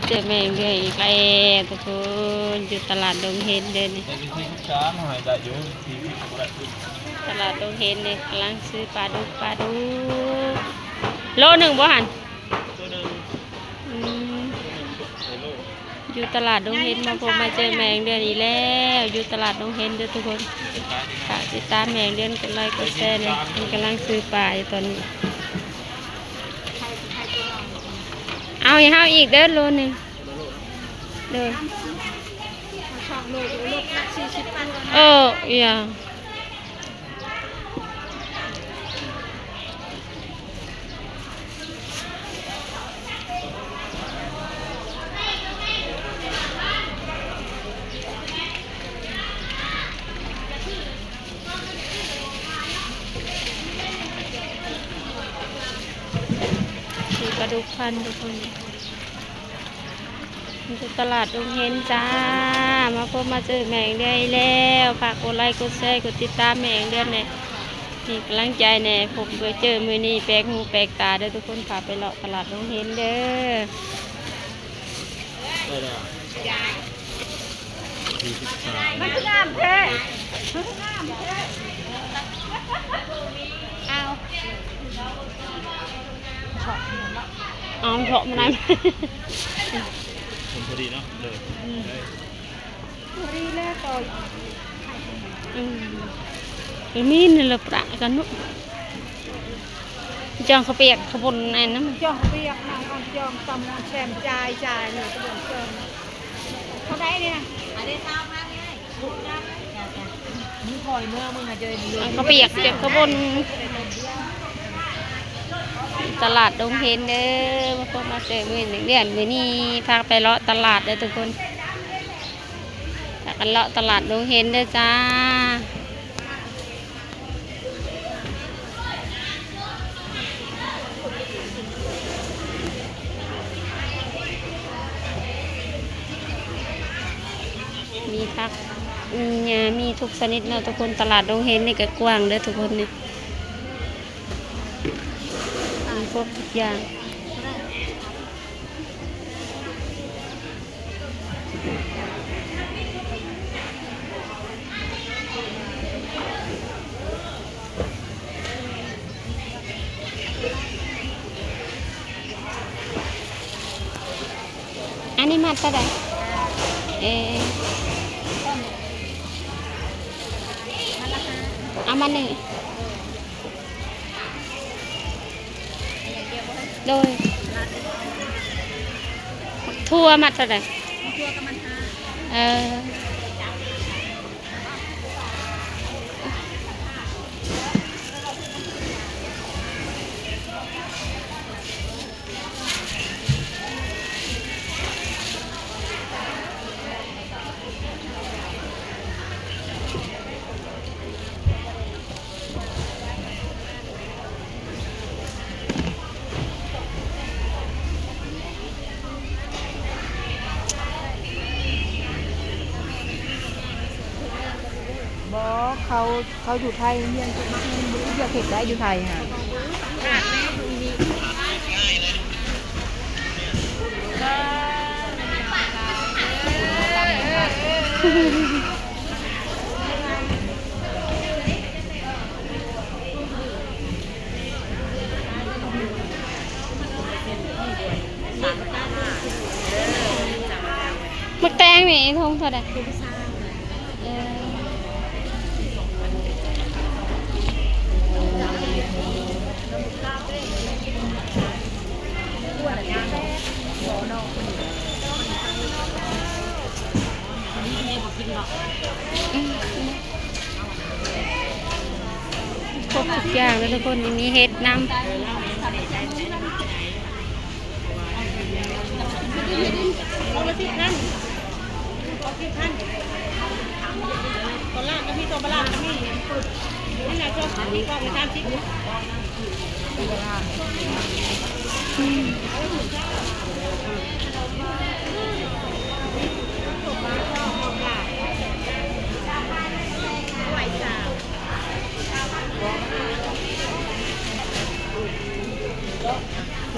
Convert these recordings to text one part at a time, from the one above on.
ເຈີແມ່ເດືອນອີກແລ້ວທຸກຄົນ ຢູ່ຕະຫຼາດດົງເຫັນເດີນີ້. ຕະຫຼາດດົງເຫັນນີ້ ກຳລັງຊື້ປາດຸກ ປາດຸກ ໂລໜຶ່ງບໍ່ຫັ້ນ? ອືມ ຢູ່ຕະຫຼາດດົງເຫັນ ມາພົບມາເຈີແມ່ເດືອນອີກແລ້ວ ຢູ່ຕະຫຼາດດົງເຫັນເດີທຸກຄົນ. ຝາກຕິດຕາມແມ່ເດືອນ ກົດໄລກົດແຊແດ່ ເພິ່ນກຳລັງຊື້ປາຢູ່ຕອນນີ້. ເອົາໃຫ້ເຮົາອີກເດີໂລໜຶ່ງ. ໂດຍ ເອີ ຢ່າ ຊື້ປາດຸກພັນທຸກຄົນ. ຢູ່ຕະຫຼາດດົງເຫັນຈ້າ ມາພົບມາເຈີແມ່ແດງເດືອນອີກແລ້ວ. ຝາກກົດໄລກົດແຊ ກົດຕິດຕາມແມ່ແດງເດືອນແດ່ ເປັນກຳລັງໃຈແດ່. ພົບມາເຈີມື້ນີ້ແປກຫູແປກຕາເດີທຸກຄົນ. ພາໄປເລາະຕະຫຼາດດົງເຫັນເດີ. ມັນຄືງາມແທ້ ມັນຄືງາມແທ້. ເອົາ ເອົາເທາະມານັ້ນ ຜົນພໍດີເນາະ. ເດີ ອືມ ພໍດີແລ້ວຕໍ່ ອືມ ມີນີ້ລະປະກັນເນາະ. ຈອງເຂົ້າປຽກເຂົ້າປຸ້ນອັນນັ້ນ ຈອງເຂົ້າປຽກນະ ຈອງຕຳແຊມ ຈ່າຍ ຈ່າຍເລີຍ ເທົ່າໃດນີ້ນະ? ອັນນີ້ຊາວພັນ. ເອົາເຂົ້າປຽກ ເກັບເຂົ້າປຸ້ນ ຕະຫຼາດດົງເຫັນເດີ. ມາພົບມາເຈີມື້ໜຶ່ງເດືອນ ມື້ນີ້ພາໄປເລາະຕະຫຼາດເດີທຸກຄົນ. ພາກັນເລາະຕະຫຼາດດົງເຫັນເດີຈ້າ. ມີຜັກ ມີຫຍ້າ ມີທຸກຊະນິດເນາະທຸກຄົນ. ຕະຫຼາດດົງເຫັນນີ້ກະກວ້າງເດີທຸກຄົນ ນີ້ມີຄົບທຸກຢ່າງ. ອັນນີ້ມັດເທົ່າໃດ? ເອີ ເອົາມາໜຶ່ງ. ໂດຍ ຖົ່ວມັດເທົ່າໃດ? ເອີ. ບໍ່ ເຂົາ ເຂົາຢູ່ໄທ ຮຽນຈົບມາ ເພິ່ນບໍ່ໄດ້ວຽກເຮັດໄດ້ຢູ່ໄທຫັ້ນ. ໝາກແຕງນີ້ຖົງເທົ່າໃດ? ເອີ. ຄົບທຸກຢ່າງເລີຍທຸກຄົນ ມີເຫັດນຳ. ໂລລະສິບພັນ ເອົາສິບພັນ ຕົວລາກກະມີ ຕົວບໍ່ລາກກະມີ ນັ້ນລະ ສອງ ສາມ ສີ່ ກອງ ສາມສິບ.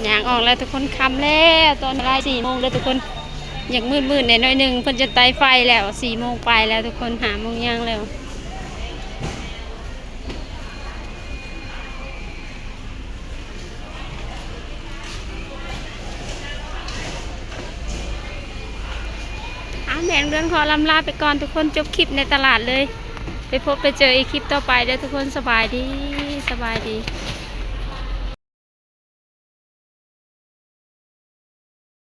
ເ ຍ່າງອອກແລ້ວທຸກຄົນ ຄ່ຳແລ້ວ ຕອນເວລາສີ່ໂມງເດີທຸກຄົນ ຍັງມືດໆແດ່ໜ້ອຍໜຶ່ງ ເພິ່ນຈະໄຕ້ໄຟແລ້ວ ສີ່ໂມງປາຍແລ້ວທຸກຄົນ ຫ້າໂມງຍ່າງແລ້ວ. ອາ ແມ່ນ້ອງເດືອນຂໍລ່ຳລາໄປກ່ອນທຸກຄົນ ຈົບຄລິບໃນຕະຫຼາດເລີຍ ໄປພົບໄປເຈີອີກຄລິບຕໍ່ໄປເດີທຸກຄົນ ສະບາຍດີ ສະບາຍດີ.